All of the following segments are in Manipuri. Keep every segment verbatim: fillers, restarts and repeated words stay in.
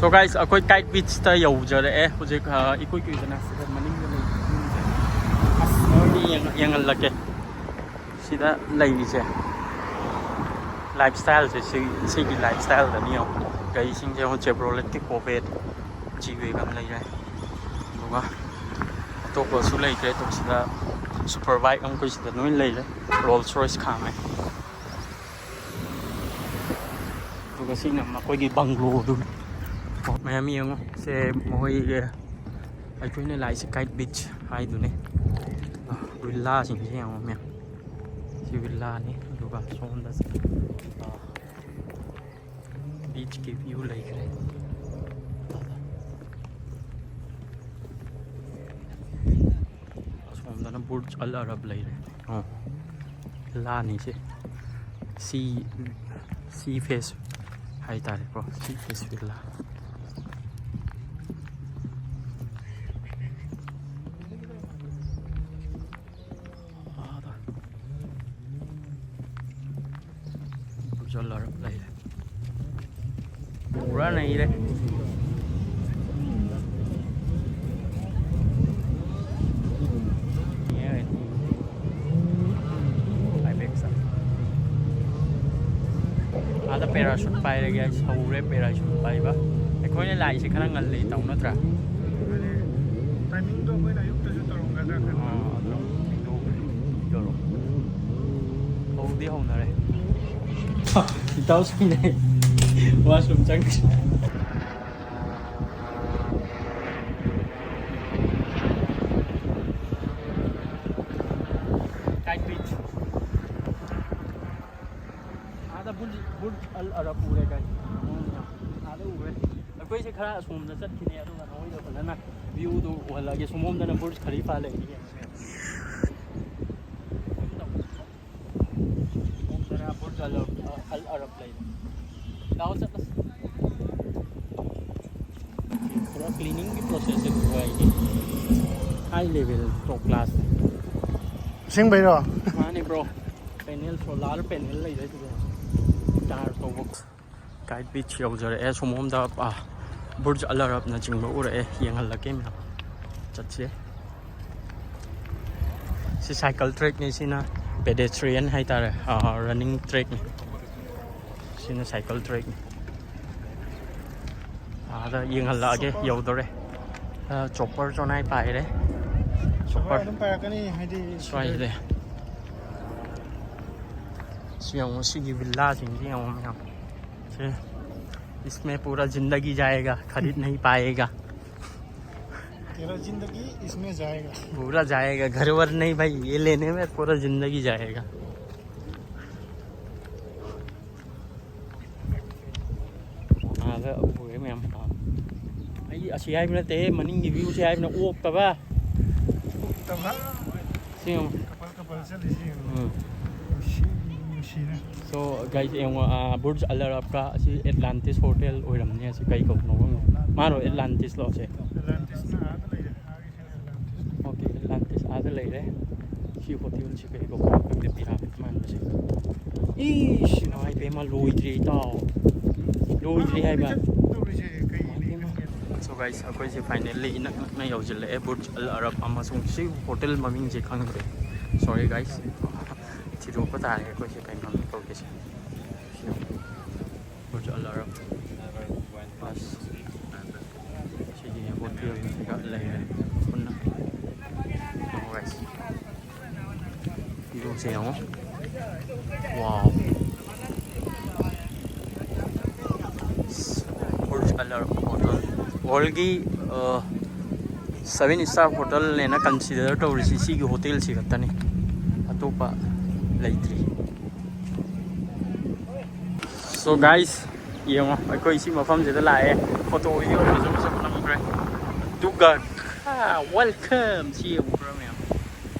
So guys, ꯑꯩꯈꯣꯏ ꯀꯥꯏꯠ ꯕꯤꯆꯇ ꯌꯧꯖꯔꯛꯑꯦ ꯍꯧꯖꯤꯛ꯫ ꯑ, ꯏꯀꯨꯏ ꯀꯨꯏꯗꯅ ꯁꯤꯗ ꯃꯅꯤꯡꯗ ꯂꯩ꯫ ꯑꯁ, ꯅꯣꯏꯗꯤ ꯌꯦꯡ-, ꯌꯦꯡꯍꯜꯂꯛꯀꯦ꯫ ꯁꯤꯗ ꯂꯩꯔꯤꯁꯦ ꯂꯥꯏꯞ ꯁ꯭ꯇꯥꯏꯜꯁꯦ, ꯁꯤ, ꯁꯤꯒꯤ ꯂꯥꯏꯞ ꯁ꯭ꯇꯥꯏꯜꯗꯅꯤ ꯌꯦꯡꯉꯣ꯫ ꯒꯥꯔꯤꯁꯤꯡꯁꯦ ꯌꯦꯡꯉꯣ, Chevrolet ꯀꯤ Corvette, G-Wagon ꯂꯩꯔꯦ꯫ ꯑꯗꯨꯒ ꯑꯇꯣꯞꯄꯁꯨ ꯂꯩꯇ꯭ꯔꯦ꯫ ꯑꯗꯨꯝ ꯁꯤꯗ super bike ꯑꯃꯈꯣꯏ ꯁꯤꯗ ꯂꯣꯏ ꯂꯩꯔꯦ꯫ Rolls Royce ꯈꯥꯝꯃꯦ꯫ ꯑꯗꯨꯒ ꯁꯤꯅ ꯃꯈꯣꯏꯒꯤ ꯕꯪꯒ꯭ꯂꯣꯗꯨ꯫ ꯃꯌꯥꯝ ꯌꯦꯡꯉꯣ, ꯁꯦ ꯃꯈꯣꯏꯒꯤ ꯑꯩꯈꯣꯏꯅ ꯂꯥꯛꯏꯁꯦ ꯀꯥꯏꯠ ꯕꯤꯆ ꯍꯥꯏꯗꯨꯅꯤ꯫ ꯚꯤꯜꯂꯥꯁꯤꯡꯁꯦ ꯌꯦꯡꯉꯣ ꯃꯌꯥꯝ꯫ ꯁꯤ ꯚꯤꯜꯂꯥꯅꯤ꯫ ꯑꯗꯨꯒ ꯁꯣꯝꯗ, ꯑ, ꯕꯤꯆꯀꯤ ꯚ꯭ꯌꯨ ꯂꯩꯈ꯭ꯔꯦ꯫ ꯑꯁꯣꯝꯗꯅ ꯕꯨꯔꯖ ꯑꯜ ꯑꯔꯕ ꯂꯩꯔꯦ꯫ ꯑꯣ, ꯚꯤꯜꯂꯥꯅꯤꯁꯦ꯫ ꯁꯤ, ꯁꯤ ꯐꯦꯁ ꯍꯥꯏꯇꯥꯔꯦꯀꯣ, ꯁꯤ ꯐꯦꯁ ꯚꯤꯜꯂꯥ꯫ ꯑꯥꯗ꯫ ꯕꯨꯔꯖ ꯑꯜ ꯑꯔꯕ ꯂꯩꯔꯦ꯫ ꯄꯨꯔꯥ ꯅꯩꯔꯦ꯫ ꯑꯥꯗ parachute ꯄꯥꯏꯔꯒꯦ꯫ ꯑꯩ ꯁꯧꯔꯦ parachute ꯄꯥꯏꯕ꯫ ꯑꯩꯈꯣꯏꯅ ꯂꯥꯛꯏꯁꯦ ꯈꯔ ꯉꯜꯂꯤ, ꯇꯧ ꯅꯠꯇ꯭ꯔꯥ? ꯇꯥꯏꯃꯤꯡꯗꯣ ꯑꯩꯈꯣꯏꯅ ꯑꯌꯨꯛꯇꯁꯨ ꯇꯧꯔꯝꯒꯗ꯭ꯔꯥ ꯈꯟꯕ꯫ ꯑꯥ, ꯑꯗꯨ ꯊꯦꯡꯗꯣꯛꯈ꯭ꯔꯦ꯫ ꯇꯧꯔꯣ꯫ ꯍꯧꯗꯤ ꯍꯧꯅꯔꯦ꯫ ꯏꯇꯥꯎ ꯁꯣꯏꯅ ꯋꯥꯁꯔꯨꯝ ꯆꯪꯈ꯭ꯔꯦ꯫ ꯀꯥꯏꯠ ꯕꯤꯆ꯫ ꯑꯥꯗ ꯕꯨꯔꯖ, ꯕꯨꯔꯖ ꯑꯜ ꯑꯔꯕ ꯎꯔꯦ, guys꯫ ꯑꯥꯗ ꯎꯔꯦ꯫ ꯑꯩꯈꯣꯏꯁꯦ ꯈꯔ ꯑꯁꯣꯝꯗ ꯆꯠꯈꯤꯅꯤ, ꯑꯗꯨꯒ ꯅꯈꯣꯏꯗ ꯐꯖꯅ view ꯗꯨ ꯎꯍꯜꯂꯒꯦ꯫ ꯁꯣꯝꯂꯣꯝꯗꯅ ꯕꯨꯔꯖ ꯈꯂꯤꯐꯥ ꯂꯩꯔꯤ꯫ ꯁꯣꯝꯗꯅ ꯕꯨꯔꯖ ꯑꯜ ꯑꯔꯕ, ꯑꯜ ꯑꯔꯕ ꯂꯩꯔꯦ꯫ ꯂꯥꯛꯑꯣ ꯆꯠꯂꯁꯤ꯫ ꯄꯨꯔꯥ cleaning ꯒꯤ process ꯁꯦ ꯗꯨꯕꯥꯏꯒꯤ high level, top class ꯅꯤ꯫ ꯑꯁꯦꯡꯕꯩꯔꯣ? ꯃꯥꯅꯦ bro, panel, solar panel ꯂꯩꯔꯦ ꯁꯤꯗ charge ꯇꯧꯕ꯫ ꯀꯥꯏꯠ ꯕꯤꯆ ꯌꯧꯖꯔꯛꯑꯦ꯫ ꯁꯣꯝꯂꯣꯝꯗ, ꯑ, ꯕꯨꯔꯖ ꯑꯜ ꯑꯔꯕꯅꯆꯤꯡꯕ ꯎꯔꯛꯑꯦ, ꯌꯦꯡꯍꯜꯂꯛꯀꯦ ꯃꯌꯥꯝ꯫ ꯆꯠꯁꯦ꯫ ꯁꯤ ꯁꯥꯏꯀꯜ ꯇ꯭ꯔꯦꯛꯅꯤ, ꯁꯤꯅ ꯄꯦꯗꯦꯁꯇ꯭ꯔꯤꯌꯟ ꯍꯥꯏꯇꯥꯔꯦ, ꯔꯟꯅꯤꯡ ꯇ꯭ꯔꯦꯛꯅꯤ꯫ ꯁꯤꯅ ꯁꯥꯏꯀꯜ ꯇ꯭ꯔꯦꯛꯅꯤ꯫ ꯑꯥꯗ ꯌꯦꯡꯍꯜꯂꯛꯑꯒꯦ꯫ ꯌꯧꯗꯣꯔꯦ꯫ ꯆꯣꯞꯄꯔ ꯆꯣꯅꯥꯏ ꯄꯥꯏꯔꯦ꯫ ꯆꯣꯞꯄꯔ ꯑꯗꯨꯝ ꯄꯥꯏꯔꯛꯀꯅꯤ, ꯍꯥꯏꯗꯤ ꯁ꯭ꯋꯥꯏꯁꯤꯗ꯫ ꯁꯤ ꯌꯦꯡꯉꯣ, ꯁꯤꯒꯤ ꯚꯤꯜꯂꯥꯁꯤꯡꯁꯤ ꯌꯦꯡꯉꯣ ꯃꯌꯥꯝ꯫ ꯁꯤ, "इसमें पूरा जिंदगी जाएगा, खरीद नहीं पाएगा।" तेरा जिंदगी इसमें जाएगा। पूरा जाएगा, घर वर नहीं भाई, ये लेने में पूरा जिंदगी जाएगा। ꯑꯥꯗ ꯎꯔꯦ ꯃꯌꯥꯝ꯫ ꯑꯩ ꯑꯁꯤ ꯍꯥꯏꯕ ꯅꯠꯇꯦ, ꯃꯅꯤꯡꯒꯤ ꯚ꯭ꯌꯨꯁꯦ ꯍꯥꯏꯕꯅ ꯑꯣꯛꯇꯕ꯫ ꯑꯣꯛꯇꯕ꯫ ꯁꯤ ꯌꯦꯡꯉꯨ꯫ ꯀꯄꯜ ꯀꯄꯜ ꯆꯠꯂꯤꯁꯤ ꯌꯦꯡꯉꯨ꯫ ꯎꯝ꯫ ꯅꯨꯡꯁꯤ-, ꯅꯨꯡꯁꯤꯅ꯫ So, guys, ꯌꯦꯡꯉꯣ, ꯑꯥ, ꯕꯨꯔꯖ ꯑꯜ ꯑꯔꯕꯀ ꯑꯁꯤ ꯑꯦꯠꯂꯥꯟꯇꯤꯁ ꯍꯣꯇꯦꯜ ꯑꯣꯏꯔꯝꯅꯤ꯫ ꯑꯁꯤ ꯀꯩ ꯀꯧꯕꯅꯣ ꯈꯪꯗꯦ꯫ ꯃꯥꯔꯣ ꯑꯦꯠꯂꯥꯟꯇꯤꯁꯂꯣ ꯑꯁꯦ? ꯑꯦꯠꯂꯥꯟꯇꯤꯁꯅ ꯑꯥꯗ ꯂꯩꯔꯦ꯫ ꯑꯥꯒꯤꯁꯤꯅ ꯑꯦꯠꯂꯥꯟꯇꯤꯁ꯫ ꯑꯣꯀꯦ, ꯑꯦꯠꯂꯥꯟꯇꯤꯁ ꯑꯥꯗ ꯂꯩꯔꯦ꯫ ꯁꯤ ꯍꯣꯇꯦꯜꯁꯤ ꯀꯩ ꯀꯧꯕꯅꯣ ꯈꯪꯗꯦ, ꯄꯤꯔꯥꯃꯤꯗ ꯃꯥꯟꯕꯁꯦ꯫ ꯏꯁ, ꯏꯃꯥ ꯏꯕꯦꯝꯃ, ꯂꯣꯏꯗ꯭ꯔꯤ ꯏꯇꯥꯎ꯫ ꯂꯣꯏꯗ꯭ꯔꯤ ꯍꯥꯏꯕ꯫ ꯇꯧꯔꯤꯁꯦ ꯀꯩꯅꯣ? ꯏꯃꯥ ꯏꯕꯦꯝꯃ꯫ So, guys, ꯑꯩꯈꯣꯏꯁꯦ finally ꯏꯅꯛ ꯅꯛꯅ ꯌꯧꯁꯤꯜꯂꯛꯑꯦ ꯕꯨꯔꯖ ꯑꯜ ꯑꯔꯕ ꯑꯃꯁꯨꯡ ꯁꯤ ꯍꯣꯇꯦꯜ ꯃꯃꯤꯡꯁꯦ ꯈꯪꯗ꯭ꯔꯦ꯫ Sorry, guys꯫ ꯊꯤꯗꯣꯛꯄ ꯇꯥꯔꯦ ꯑꯩꯈꯣꯏꯁꯦ ꯀꯩ ꯃꯃꯤꯡ ꯀꯧꯒꯦꯁꯦ꯫ ꯕꯨꯔꯖ ꯑꯜ ꯑꯔꯕ꯫ ꯑꯁ꯫ ꯁꯤꯒꯤ ꯍꯣꯇꯦꯜꯁꯤꯒ ꯂꯩꯔꯦ ꯄꯨꯟꯅ꯫ ꯌꯦꯡꯉꯣ guys꯫ ꯚ꯭ꯌꯨꯁꯦ ꯌꯦꯡꯉꯣ꯫ Wow꯫ ꯕꯨꯔꯖ ꯑꯜ ꯑꯔꯕ ꯍꯣꯇꯦꯜ꯫ ꯋꯥꯔꯜꯒꯤ, ꯑ, seven star ꯍꯣꯇꯦꯜꯅꯦꯅ consider ꯇꯧꯔꯤꯁꯤ ꯁꯤꯒꯤ ꯍꯣꯇꯦꯜꯁꯤ ꯈꯛꯇꯅꯤ꯫ ꯑꯇꯣꯞꯄ ꯂꯩꯇ꯭ꯔꯤ꯫ So, guys, ꯌꯦꯡꯉꯣ, ꯑꯩꯈꯣꯏ ꯁꯤ ꯃꯐꯝꯁꯤꯗ ꯂꯥꯛꯑꯦ, ꯐꯣꯇꯣ ꯚꯤꯗꯤꯑꯣ ꯐꯖ ꯐꯖꯕ ꯅꯝꯈ꯭ꯔꯦ꯫ ꯑꯗꯨꯒ, ꯈꯥ, welcome ꯁꯤ ꯌꯦꯡꯉꯨ ꯈꯔ ꯃꯌꯥꯝ꯫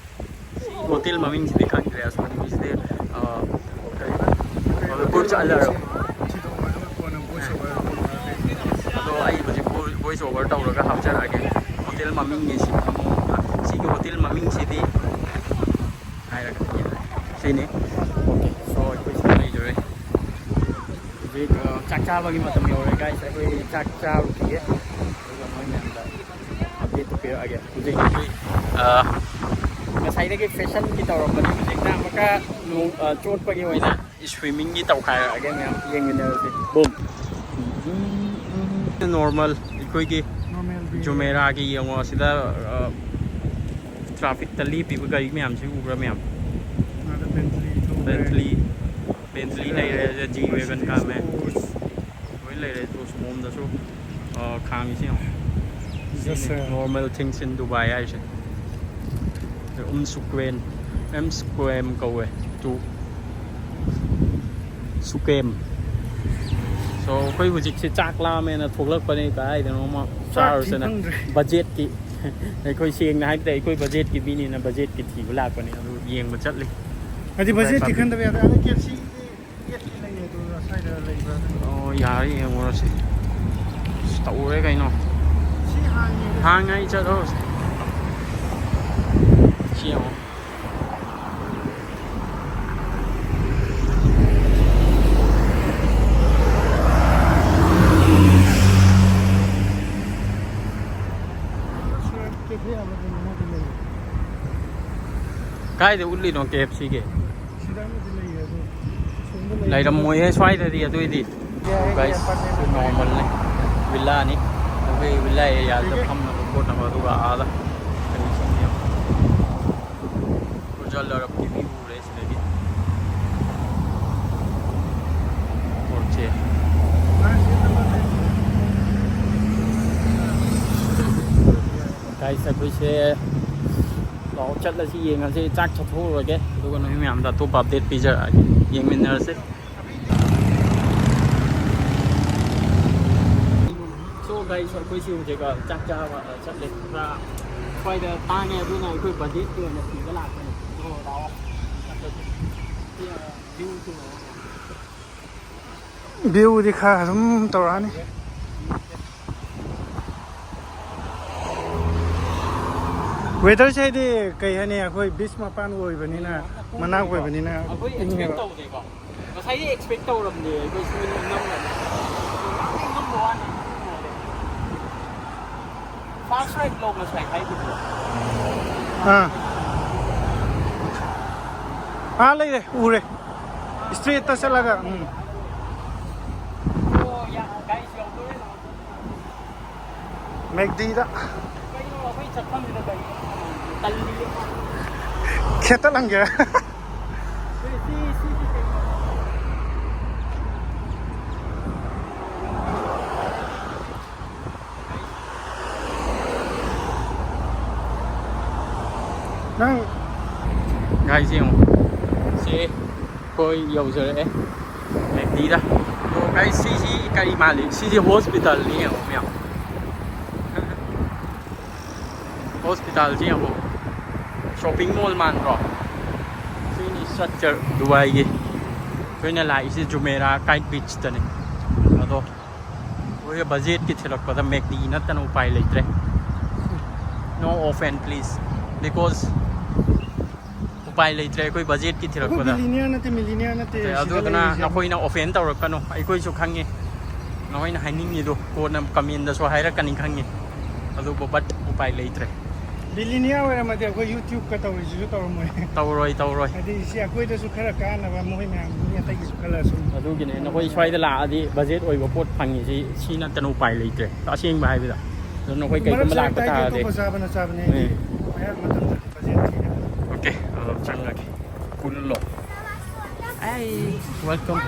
ꯁꯤ ꯍꯣꯇꯦꯜ ꯃꯃꯤꯡꯁꯤꯗꯤ ꯈꯪꯗ꯭ꯔꯦ, ꯑꯁꯣꯝꯒꯤꯁꯤꯗꯤ, ꯑ, ꯀꯩꯕ? ꯕꯨꯔꯖ ꯑꯜ ꯑꯔꯕ꯫ ꯑꯗꯣ ꯑꯩ ꯍꯧꯖꯤꯛ voice over ꯇꯧꯔꯒ ꯍꯥꯞꯆꯔꯛꯑꯒꯦ꯫ ꯍꯣꯇꯦꯜ ꯃꯃꯤꯡꯅꯤ ꯁꯤ꯫ ꯁꯤꯒꯤ ꯍꯣꯇꯦꯜ ꯃꯃꯤꯡꯁꯤꯗꯤ ꯍꯥꯏꯔꯒ ꯁꯤꯅꯤ꯫ Okay, so ꯑꯩꯈꯣꯏ ꯁꯤꯗ ꯂꯩꯗꯣꯔꯦ꯫ ꯍꯧꯖꯤꯛ, ꯑ, ꯆꯥꯛ ꯆꯥꯕꯒꯤ ꯃꯇꯝ ꯌꯧꯔꯦ guys꯫ ꯑꯩꯈꯣꯏ ꯆꯥꯛ ꯆꯥꯔꯨꯈꯤꯒꯦ, ꯑꯗꯨꯒ ꯅꯣꯏ ꯃꯌꯥꯝꯗ ꯑꯞꯗꯦꯠꯇꯨ ꯄꯤꯔꯛꯑꯒꯦ꯫ ꯍꯧꯖꯤꯛ ꯑꯩꯈꯣꯏ, ꯑ, ꯉꯁꯥꯏꯗꯒꯤ ꯐꯦꯁꯟꯒꯤ ꯇꯧꯔꯝꯕꯅꯤ, ꯍꯧꯖꯤꯛꯅ ꯑꯃꯨꯛꯀ ꯅꯣꯡ, ꯑ, ꯆꯣꯠꯄꯒꯤ ꯑꯣꯏꯅ ꯁ꯭ꯋꯤꯃꯤꯡꯒꯤ ꯇꯧꯈꯥꯏꯔꯛꯑꯒꯦ ꯃꯌꯥꯝ, ꯌꯦꯡꯃꯤꯟꯅꯔꯁꯤ꯫ ꯕꯨꯝ꯫ ꯅꯣꯔꯃꯦꯜ ꯑꯩꯈꯣꯏꯒꯤ ꯅꯣꯔꯃꯦꯜꯒꯤ ꯖꯨꯃꯦꯔꯥꯒꯤ ꯌꯦꯡꯉꯣ ꯑꯁꯤꯗ, ꯑ, ꯇ꯭ꯔꯥꯐꯤꯛꯇ ꯂꯦꯞꯄꯤꯕ ꯒꯥꯔꯤ ꯃꯌꯥꯝꯁꯤ ꯎꯕ꯭ꯔꯥ ꯃꯌꯥꯝ? ꯑꯥꯗ ꯕꯦꯟꯇꯂꯤ ꯊꯧꯔꯦ꯫ ꯕꯦꯟꯇꯂꯤ, ꯕꯦꯟꯇꯂꯤ ꯂꯩꯔꯦ, ꯖꯤ ꯋꯦꯒꯟ ꯀꯥꯝꯃꯦ꯫ ꯂꯣꯏ ꯂꯩꯔꯦ꯫ ꯇꯣꯁ ꯃꯣꯝꯗꯁꯨ, ꯑ, ꯈꯥꯡꯉꯤꯁꯤ ꯌꯦꯡꯉꯣ꯫ ꯁꯤꯅꯤ ꯅꯣꯔꯃꯦꯜ ꯊꯤꯡꯁ ꯏꯟ ꯗꯨꯕꯥꯏ ꯍꯥꯏꯁꯦ꯫ ꯎꯝ ꯁꯨꯀ꯭ꯋꯦꯟ, ꯑꯦꯝ ꯁꯨꯀ꯭ꯋꯦꯝ ꯀꯧꯋꯦ꯫ ꯇꯨ ꯁꯨꯀꯦꯝ꯫ So, ꯑꯩꯈꯣꯏ ꯍꯧꯖꯤꯛꯁꯦ ꯆꯥꯛ ꯂꯥꯝꯃꯦꯅ ꯊꯣꯛꯂꯛꯄꯅꯦ ꯀꯗꯥꯏꯗꯅꯣꯃ ꯆꯥꯛ ꯊꯤ ꯆꯥꯔꯨꯁꯦꯅ꯫ ꯐꯪꯗ꯭ꯔꯦ꯫ ꯕꯖꯦꯠꯀꯤ, ꯑꯩꯈꯣꯏ ꯁꯦꯡꯅ ꯍꯥꯏꯕꯗ ꯑꯩꯈꯣꯏ ꯕꯖꯦꯠꯀꯤ ꯃꯤꯅꯤꯅ ꯕꯖꯦꯠꯀꯤ ꯊꯤꯕ ꯂꯥꯛꯄꯅꯦ, ꯑꯗꯨ ꯌꯦꯡꯕ ꯆꯠꯂꯤ꯫ ꯍꯥꯏꯗꯤ ꯕꯖꯦꯠꯇꯤ ꯈꯟꯗꯕ ꯌꯥꯗꯦ꯫ ꯑꯗ ꯀꯦ ꯑꯦꯐ ꯁꯤꯒꯤꯗꯤ ꯀꯦ ꯑꯦꯐ ꯁꯤ ꯂꯩꯌꯦ, ꯑꯗꯨ ꯁ꯭ꯋꯥꯏꯗ ꯂꯩꯕ꯭ꯔꯥ? ꯑꯣ, ꯌꯥꯔꯦ, ꯌꯦꯡꯉꯨꯔꯁꯤ꯫ ꯑꯁ, ꯇꯧꯔꯦ ꯀꯩꯅꯣ꯫ ꯁꯤ ꯍꯥꯡꯉꯦ꯫ ꯍꯥꯡꯉꯦ, ꯑꯩ ꯆꯠꯂꯨꯔꯁꯤ꯫ ꯁꯤ ꯌꯦꯡꯉꯣ꯫ ꯀꯦꯐꯦ ꯑꯃꯗꯤ ꯃꯅꯨꯡꯗ ꯂꯩꯌꯦ꯫ ꯀꯥꯏꯗ ꯎꯠꯂꯤꯅꯣ ꯀꯦ ꯑꯦꯐ ꯁꯤꯒꯤ? ꯁꯤꯗ ꯑꯃꯗꯤ ꯂꯩꯌꯦ, ꯑꯗꯣ ꯑꯁꯣꯝꯗ ꯂꯩ꯫ ꯂꯩꯔꯝꯃꯣꯏꯍꯦ ꯁ꯭ꯋꯥꯏꯗꯗꯤ꯫ ꯑꯗꯨꯏꯗꯤ ꯌꯥꯏ, ꯒꯥꯏꯁ, ꯌꯥꯏ, ꯅꯣꯔꯃꯦꯜꯅꯤ꯫ ꯚꯤꯜꯂꯥꯅꯤ꯫ ꯑꯩꯈꯣꯏ ꯚꯤꯜꯂꯥ ꯑꯦꯔꯤꯌꯥꯗ ꯐꯝꯅꯕ ꯈꯣꯠꯅꯕ, ꯑꯗꯨꯒ ꯑꯥꯗ ꯀꯔꯤ ꯁꯦꯝꯕ ꯌꯥꯕ? ꯕꯨꯔꯖ ꯑꯜ ꯑꯔꯕꯀꯤ ꯚ꯭ꯌꯨ ꯎꯔꯦ ꯁꯤꯗꯒꯤ꯫ ꯑꯣꯀꯦ꯫ ꯒꯥꯏꯁ, ꯑꯩꯈꯣꯏꯁꯦ ꯂꯥꯛꯑꯣ ꯆꯠꯂꯁꯤ, ꯌꯦꯡꯉꯁꯤ꯫ ꯆꯥꯛ ꯆꯥꯊꯣꯛꯎꯔꯒꯦ, ꯑꯗꯨꯒ ꯅꯣꯏ ꯃꯌꯥꯝꯗ ꯑꯇꯣꯞꯄ ꯑꯞꯗꯦꯠ ꯄꯤꯖꯔꯛꯑꯒꯦ, ꯌꯦꯡꯃꯤꯟꯅꯔꯁꯦ꯫ So guys, ꯑꯩꯈꯣꯏꯁꯤ ꯍꯧꯖꯤꯛ, ꯑ, ꯆꯥꯛ ꯆꯥꯕ, ꯑ, ꯆꯠꯂꯦ꯫ ꯈꯔ ꯁ꯭ꯋꯥꯏꯗ ꯇꯥꯡꯉꯦ, ꯑꯗꯨꯅ ꯑꯩꯈꯣꯏ ꯕꯖꯦꯠꯀꯤ ꯑꯣꯏꯅ ꯊꯤꯕ ꯂꯥꯛꯄꯅꯦ꯫ ꯑꯗꯣ ꯂꯥꯛꯑꯣ꯫ ꯁꯤ, ꯑ, ꯚ꯭ꯌꯨꯁꯤ ꯌꯦꯡꯉꯣ꯫ ꯚ꯭ꯌꯨꯗꯤ ꯈꯔ ꯑꯗꯨꯝ ꯇꯧꯔꯛꯑꯅꯤ꯫ ꯋꯦꯗꯔꯁꯦ ꯍꯥꯏꯗꯤ ꯀꯩ ꯍꯥꯏꯅꯤ, ꯑꯩꯈꯣꯏ ꯕꯤꯁ ꯃꯄꯥꯟ ꯑꯣꯏꯕꯅꯤꯅ, ꯃꯅꯥꯛ ꯑꯣꯏꯕꯅꯤꯅ ꯑꯩꯈꯣꯏ ꯑꯦꯛꯁꯄꯦꯛ ꯏꯪꯉꯦꯕ꯫ ꯇꯧꯗꯦꯀꯣ꯫ ꯉꯁꯥꯏꯗꯤ ꯑꯦꯛꯁꯄꯦꯛ ꯇꯧꯔꯝꯗꯦ ꯑꯩꯈꯣꯏ ꯁꯨꯝ ꯏꯪꯉꯝꯒꯅꯤ꯫ ꯌꯥꯝ ꯏꯪꯉꯝꯕ ꯋꯥꯅꯤ꯫ ꯐꯥꯁ ꯔꯥꯏꯗ ꯂꯣ ꯉꯁꯥꯏ ꯍꯥꯏꯈꯤꯕꯗꯣ꯫ ꯑꯥ ꯑꯥ ꯂꯩꯔꯦ, ꯎꯔꯦ꯫ ꯏꯁꯇ꯭ꯔꯦꯠꯇ ꯆꯠꯂꯒ ꯎꯝ꯫ ꯑꯣ ꯌꯥ ꯒꯥꯔꯤꯁꯨ ꯌꯥꯎꯗꯣꯔꯦ꯫ ꯃꯦꯛꯗꯤꯗ꯫ ꯀꯩꯅꯣ ꯑꯩꯈꯣꯏ ꯆꯠꯐꯝꯁꯤꯗ ꯀꯩꯅꯣ ꯇꯜꯂꯤꯌꯦ꯫ ꯈꯦꯠꯇꯠꯂꯝꯒꯦ꯫ ꯅꯪ ꯒꯥꯏꯁ ꯌꯦꯡꯉꯣ꯫ ꯁꯤ ꯑꯩꯈꯣꯏ ꯌꯧꯖꯔꯛꯑꯦ ꯃꯦꯛꯗꯤꯗ꯫ ꯑꯗꯣ ꯒꯥꯏꯁ ꯁꯤꯁꯤ ꯀꯔꯤ ꯃꯥꯜꯂꯤ? ꯁꯤꯁꯤ ꯍꯣꯁꯄꯤꯇꯥꯜꯅꯤ ꯌꯦꯡꯉꯣ ꯃꯌꯥꯝ꯫ ꯍꯣꯁꯄꯤꯇꯥꯜꯁꯤ ꯌꯦꯡꯉꯣ꯫ ꯁꯣꯞꯄꯤꯡ ꯃꯣꯜ ꯃꯥꯟꯗ꯭ꯔꯣ? ꯁꯤꯅꯤ ꯏꯁꯇ꯭ꯔꯛꯆꯔ ꯗꯨꯕꯥꯏꯒꯤ꯫ ꯑꯩꯈꯣꯏꯅ ꯂꯥꯛꯏꯁꯤ ꯖꯨꯃꯦꯔꯥ ꯀꯥꯏꯠ ꯕꯤꯆꯇꯅꯤ꯫ ꯑꯗꯣ ꯑꯩꯈꯣꯏ ꯕꯖꯦꯠꯀꯤ ꯊꯤꯜꯂꯛꯄꯗ ꯃꯦꯛꯗꯤ ꯅꯠꯇꯅ ꯎꯄꯥꯏ ꯂꯩꯇ꯭ꯔꯦ꯫ No offense please, because ꯎꯄꯥꯏ ꯂꯩꯇ꯭ꯔꯦ ꯑꯩꯈꯣꯏ ꯕꯖꯦꯠꯀꯤ ꯑꯩꯈꯣꯏ ꯊꯤꯜꯂꯛꯄꯗ꯫ ꯕꯤꯂꯤꯅꯤꯌꯔ ꯅꯠꯇꯦ, ꯃꯤꯂꯤꯅꯤꯌꯔ ꯅꯠꯇꯦ꯫ ꯁꯤꯗ ꯑꯗꯨꯗꯨꯅ ꯂꯩꯔꯤꯁꯦ꯫ ꯅꯈꯣꯏꯅ ꯑꯣꯐꯦꯟ ꯇꯧꯔꯛꯀꯅꯨ, ꯑꯩꯈꯣꯏꯁꯨ ꯈꯪꯉꯤ ꯅꯈꯣꯏꯅ ꯍꯥꯏꯅꯤꯡꯉꯤꯗꯣ꯫ ꯀꯣꯟꯅ ꯀꯃꯦꯟꯗꯁꯨ ꯍꯥꯏꯔꯛꯀꯅꯤ ꯈꯪꯉꯤ, ꯑꯗꯨꯕꯨ ꯕꯠ ꯎꯄꯥꯏ ꯂꯩꯇ꯭ꯔꯦ꯫ ꯕꯤꯂꯤꯅꯤꯌꯔ ꯑꯣꯏꯔꯝꯃꯗꯤ ꯑꯩꯈꯣꯏ ꯌꯨꯇ꯭ꯌꯨꯕꯀ ꯇꯧꯔꯤꯁꯤꯁꯨ ꯇꯧꯔꯝꯃꯣꯏ꯫ ꯇꯧꯔꯣꯏ, ꯇꯧꯔꯣꯏ꯫ ꯍꯥꯏꯗꯤ ꯁꯤ ꯑꯩꯈꯣꯏꯗꯁꯨ ꯈꯔ ꯀꯥꯟꯅꯕ, ꯃꯣꯏ ꯃꯌꯥꯝ ꯃꯤ ꯑꯇꯩꯒꯤꯁꯨ ꯈꯜꯂ ꯁꯨꯝ꯫ ꯑꯗꯨꯒꯤꯅꯦ ꯅꯈꯣꯏ ꯁ꯭ꯋꯥꯏꯗ ꯂꯥꯛꯑꯗꯤ ꯕꯖꯦꯠ ꯑꯣꯏꯕ ꯄꯣꯠ ꯐꯪꯉꯤꯁꯤ ꯁꯤ ꯅꯠꯇꯅ ꯎꯄꯥꯏ ꯂꯩꯇ꯭ꯔꯦ, ꯑꯁꯦꯡꯕ ꯍꯥꯏꯕꯗ꯫ ꯑꯗꯣ ꯅꯈꯣꯏ ꯀꯩꯒꯨꯝꯕ ꯃꯔꯛꯁꯦ ꯂꯥꯛꯄ ꯇꯥꯏꯗꯤ ꯇꯥꯔꯗꯤ ꯑꯇꯣꯞꯄ ꯆꯥꯕꯅ ꯆꯥꯕꯅꯦ ꯍꯥꯏꯗꯤ ꯎꯝ꯫ ꯑꯌꯥꯝꯕ ꯃꯇꯝꯗꯗꯤ ꯕꯖꯦꯠ ꯊꯤꯔꯦ꯫ ꯑꯣꯀꯦ, ꯑꯗꯣ ꯆꯪꯉꯒꯦ꯫ ꯄꯨꯜꯂꯣ꯫ ꯑꯩ welcome꯫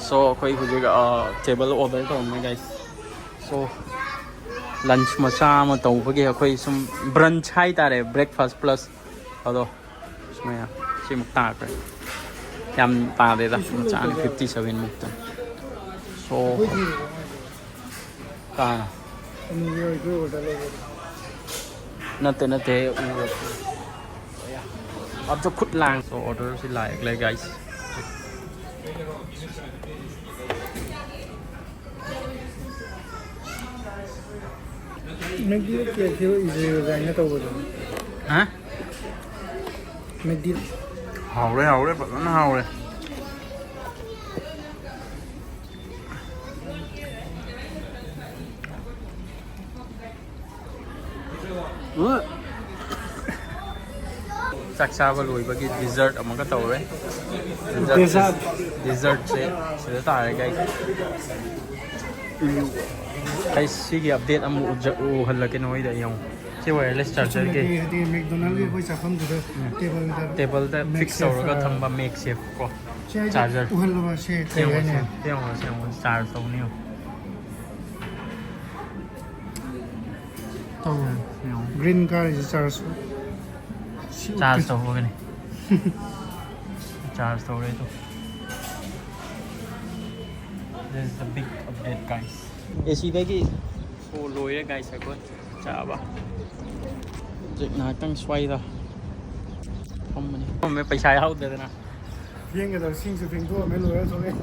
So ꯑꯩꯈꯣꯏ ꯍꯧꯖꯤꯛ ꯇꯦꯕꯜ ꯑꯣꯔꯗꯔ ꯇꯧꯔꯝꯃꯦ ꯒꯥꯏꯁ꯫ So ꯂꯟꯁ ꯃꯆꯥ ꯑꯃ ꯇꯧꯕꯒꯤ ꯑꯩꯈꯣꯏ ꯁꯨꯝ ꯕ꯭ꯔꯟꯁ ꯍꯥꯏꯇꯥꯔꯦ, ꯕ꯭ꯔꯦꯛꯐꯥꯁ ꯄ꯭ꯂꯁ꯫ ꯑꯗꯣ ꯁꯨꯃꯥꯏꯅ ꯁꯤꯃꯨꯛ ꯇꯥꯈ꯭ꯔꯦ꯫ ꯌꯥꯝ ꯇꯥꯗꯦꯗ, ꯃꯆꯥꯅꯤ, ꯐꯤꯐꯇꯤ ꯁꯚꯦꯟ ꯃꯨꯛꯇꯅꯤ꯫ So ꯀꯥ ꯅꯠꯇꯦ ꯅꯠꯇꯦ, ꯎꯔꯦ꯫ ꯑꯗꯣ ꯈꯨꯠ ꯂꯥꯡ꯫ So ꯑꯣꯔꯗꯔꯁꯤ ꯂꯥꯛꯂꯦ ꯒꯥꯏꯁ꯫ ꯃꯦꯛꯗꯤ ꯀꯦ ꯑꯦꯐ ꯁꯤ ꯏꯖꯔꯦꯜ ꯀꯥꯏꯅ ꯇꯧꯕꯗꯣ꯫ ꯍꯥ? ꯃꯦꯛꯗꯤ꯫ ꯍꯥꯎꯔꯦ, ꯍꯥꯎꯔꯦ, ꯐꯖꯅ ꯍꯥꯎꯔꯦ꯫ ꯆꯥꯛ ꯆꯥꯕ ꯂꯣꯏꯕꯒꯤ ꯗꯤꯖꯔꯠ ꯑꯃꯒ ꯇꯧꯔꯦ꯫ Dessert. ꯗꯤꯖꯔꯠꯁꯦ ꯁꯤꯗ ꯇꯥꯔꯦ, ꯒꯥꯏꯁ꯫ ꯑꯩ ꯁꯤꯒꯤ ꯑꯞꯗꯦꯠ ꯑꯃꯨꯛ ꯎꯖ- ꯎꯍꯜꯂꯛꯀꯦ ꯅꯣꯏꯗ, ꯌꯦꯡꯉꯣ꯫ ꯁꯤ ꯋꯥꯌꯔꯂꯦꯁ ꯆꯥꯔꯖꯔꯒꯤ ꯍꯥꯏꯗꯤ ꯃꯦꯛꯗꯣꯅꯦꯜꯒꯤ ꯑꯩꯈꯣꯏ ꯆꯥꯐꯝꯗꯨꯗ ꯇꯦꯕꯜꯗ ꯇꯦꯕꯜꯗ ꯐꯤꯛꯁ MagSafe, ꯇꯧꯔꯒ ꯑ, ꯊꯝꯕ ꯃꯦꯛꯁꯦꯐ ꯀꯣ꯫ ꯁꯤ ꯍꯥꯏꯗꯤ ꯆꯥꯔꯖꯔ꯫ ꯎꯍꯜꯂꯕ ꯁꯦ ꯀꯩ ꯌꯦꯡꯉꯣ ꯍꯥꯏꯅꯤ? ꯁꯦ, ꯌꯦꯡꯉꯣ ꯁꯦ, ꯌꯦꯡꯉꯣ, ꯆꯥꯔꯖ ꯇꯧꯅꯤ ꯌꯦꯡꯉꯣ꯫ ꯇꯧꯔꯦ꯫ ꯌꯦꯡꯉꯣ꯫ ꯒ꯭ꯔꯤꯟ ꯀꯥꯔꯤꯁꯦ ꯆꯥꯔꯖ꯫ ꯆꯥꯔꯖ ꯇꯧꯕꯒꯅꯤ꯫ ꯆꯥꯔꯖ ꯇꯧꯔꯦ ꯑꯗꯣ꯫ This is the big update, guys. ꯑꯦ ꯁꯤꯗꯒꯤ ꯁꯣ ꯂꯣꯏꯔꯦ, ꯒꯥꯏꯁ, ꯑꯩꯈꯣꯏ ꯆꯥꯕ꯫ ꯍꯧꯖꯤꯛ ꯉꯥꯏꯍꯥꯛꯇꯪ ꯁ꯭ꯋꯥꯏꯗ ꯐꯝꯕꯅꯤ꯫ ꯐꯝꯃꯦ, ꯄꯩꯁꯥ ꯌꯥꯎꯗꯗꯅ꯫ ꯐꯦꯡꯒꯗꯕ ꯁꯤꯡꯁꯨ ꯐꯦꯡꯗꯣꯛꯑꯝꯃꯦ, ꯂꯣꯏꯔ ꯊꯣꯛꯂꯛꯑꯦ꯫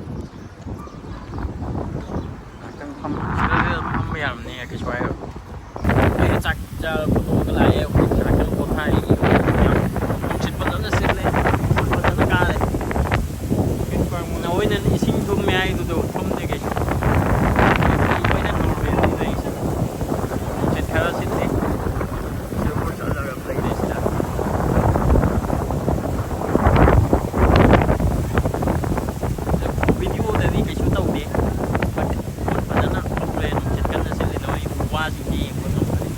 ꯉꯥꯛꯇꯪ ꯐꯝ-, ꯁꯤꯗꯗꯤ ꯑꯗꯨꯝ ꯐꯝꯕ ꯌꯥꯔꯝꯅꯤ, ꯀꯩꯁꯨ ꯍꯥꯏꯔꯣꯏ꯫ ꯑꯩꯅ ꯆꯥꯛ ꯆꯥꯕ ꯇꯣꯛꯑꯒ ꯂꯥꯛꯑꯦ, ꯑꯩꯈꯣꯏ ꯉꯥꯛꯇꯪ ꯄꯣꯊꯥꯔꯤ꯫ ꯅꯨꯡꯁꯤꯠ ꯐꯖꯅ ꯁꯤꯠꯂꯦ, ꯐꯖꯅ ꯀꯥꯔꯦ꯫ ꯅꯣꯏꯅ ꯏꯁꯤꯡ ꯊꯨꯝꯃꯦ ꯍꯥꯏꯗꯨꯗꯣ ꯊꯨꯝꯗꯦ ꯀꯩꯁꯨ꯫ ꯑꯩꯈꯣꯏꯅ ꯅꯣꯔꯃꯦꯜꯅꯤ ꯂꯩꯔꯤꯁꯦ꯫ ꯅꯨꯡꯁꯤꯠ ꯈꯔ ꯁꯤꯠꯂꯤ꯫ ꯁꯤꯗ ꯆꯠꯂꯒ ꯂꯩꯔꯦ ꯁꯤꯗ꯫ ꯚꯤꯗꯤꯑꯣꯗꯗꯤ ꯀꯩꯁꯨ ꯇꯧꯗꯦ, but ꯐꯖꯅ ꯍꯧꯔꯦ, ꯅꯨꯡꯁꯤꯠ ꯀꯟꯅ ꯁꯤꯠꯂꯤ, ꯅꯣꯏ ꯋꯥꯁꯤꯡꯁꯤ ꯌꯦꯡꯕ ꯉꯝꯒꯅꯤ꯫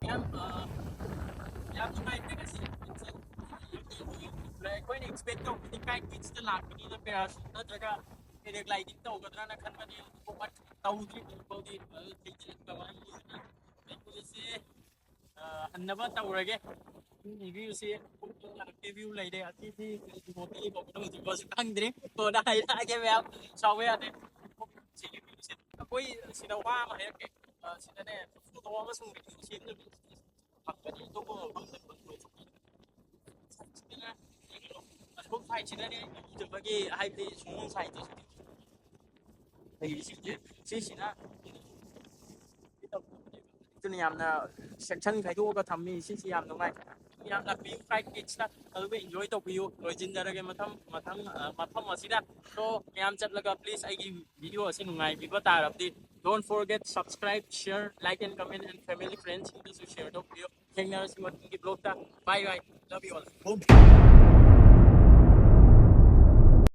ꯌꯥꯝ, ꯑ, ꯌꯥꯝ ꯅꯨꯡꯉꯥꯏꯇꯦ ꯉꯁꯤ꯫ ꯑꯩꯈꯣꯏꯅ ꯑꯦꯛꯁꯄꯦꯛ ꯇꯧꯕꯗꯤ ꯀꯥꯏꯠ ꯀꯤꯠꯁꯇ ꯂꯥꯛꯄꯅꯤꯅ ꯄꯦꯔꯥꯁꯨꯠ ꯅꯠꯇ꯭ꯔꯒ ꯄꯦꯔꯥꯒ꯭ꯂꯥꯏꯗꯤꯡ ꯇꯧꯒꯗ꯭ꯔꯥꯅ ꯈꯟꯕꯅꯤ, ꯑꯗꯨꯕꯨ ꯇꯧꯗ꯭ꯔꯤ ꯍꯧꯖꯤꯛ ꯐꯥꯎꯗꯤ꯫ ꯑꯗꯨ ꯊꯦꯡꯖꯤꯜꯂꯛꯇꯕ ꯍꯥꯏꯕꯁꯤꯅ ꯑꯩꯈꯣꯏꯁꯦ, ꯑ, ꯍꯟꯅꯕ ꯇꯧꯔꯒꯦ꯫ ꯔꯤꯚ꯭ꯌꯨꯁꯤ ꯀꯩꯅꯣꯒꯤ ꯚ꯭ꯌꯨ ꯂꯩꯔꯦ꯫ ꯑꯁꯤꯗꯤ ꯀꯔꯤꯒꯤ ꯃꯣꯇꯣꯔ ꯀꯧꯕꯅꯣ ꯍꯧꯖꯤꯛꯐꯥꯎꯁꯨ ꯈꯪꯗ꯭ꯔꯤ꯫ ꯀꯣꯟꯅ ꯍꯥꯏꯔꯛꯑꯒꯦ ꯃꯌꯥꯝ, ꯁꯥꯎꯕ ꯌꯥꯗꯦ꯫ ꯁꯤꯒꯤ ꯚ꯭ꯌꯨꯁꯦ ꯑꯩꯈꯣꯏ ꯁꯤꯗ ꯋꯥ ꯑꯃ ꯍꯥꯏꯔꯛꯀꯦ꯫ ꯑ, ꯁꯤꯗꯅꯦ ꯐꯣꯇꯣ ꯑꯃꯁꯨꯡ ꯚꯤꯗꯤꯑꯣ ꯁꯦꯝꯅꯕ ꯐꯪꯒꯅꯤ꯫ ꯑꯇꯣꯞꯄ ꯃꯐꯝꯗ ꯐꯪꯉꯣꯏ꯫ ꯑꯁꯣꯝ ꯁꯥꯏꯠꯁꯤꯗꯅꯦ ꯏꯔꯨꯖꯕꯒꯤ, ꯍꯥꯏꯕꯗꯤ ꯁꯣꯝ ꯁꯥꯏꯠꯇꯣ ꯂꯩꯔꯤꯁꯤꯡꯁꯦ, ꯁꯤꯁꯤꯅ ꯑꯗꯨꯅ ꯌꯥꯝꯅ ꯁꯦꯛꯁꯟ ꯈꯥꯏꯗꯣꯛꯑꯒ ꯊꯝꯃꯤ꯫ ꯁꯤꯁꯤ ꯌꯥꯝ ꯅꯨꯡꯉꯥꯏ꯫ ꯌꯥꯝ ꯂꯥꯛꯄꯤꯌꯨ ꯐ꯭ꯂꯥꯏꯠ ꯀꯤꯠꯁꯇ, ꯑꯗꯨꯒ ꯏꯟꯖꯣꯏ ꯇꯧꯕꯤꯌꯨ꯫ ꯂꯣꯏꯁꯤꯟꯖꯔꯒꯦ ꯃꯊꯪ ꯃꯊꯪ ꯑ, ꯃꯐꯝ ꯑꯁꯤꯗ꯫ ꯁꯣ ꯃꯌꯥꯝ ꯆꯠꯂꯒ ꯄ꯭ꯂꯤꯖ ꯑꯩꯒꯤ ꯚꯤꯗꯤꯑꯣ ꯑꯁꯤ ꯅꯨꯡꯉꯥꯏꯕꯤꯕ ꯇꯥꯔꯕꯗꯤ, don't forget subscribe, share, like and comment and family friends ꯁꯤꯡꯗꯁꯨ ꯁꯤꯌꯔ ꯇꯧꯕꯤꯌꯨ꯫ ꯊꯦꯡꯅꯔꯁꯤ ꯃꯊꯪꯒꯤ ꯕ꯭ꯂꯣꯛꯇ꯫ Bye bye, love you all.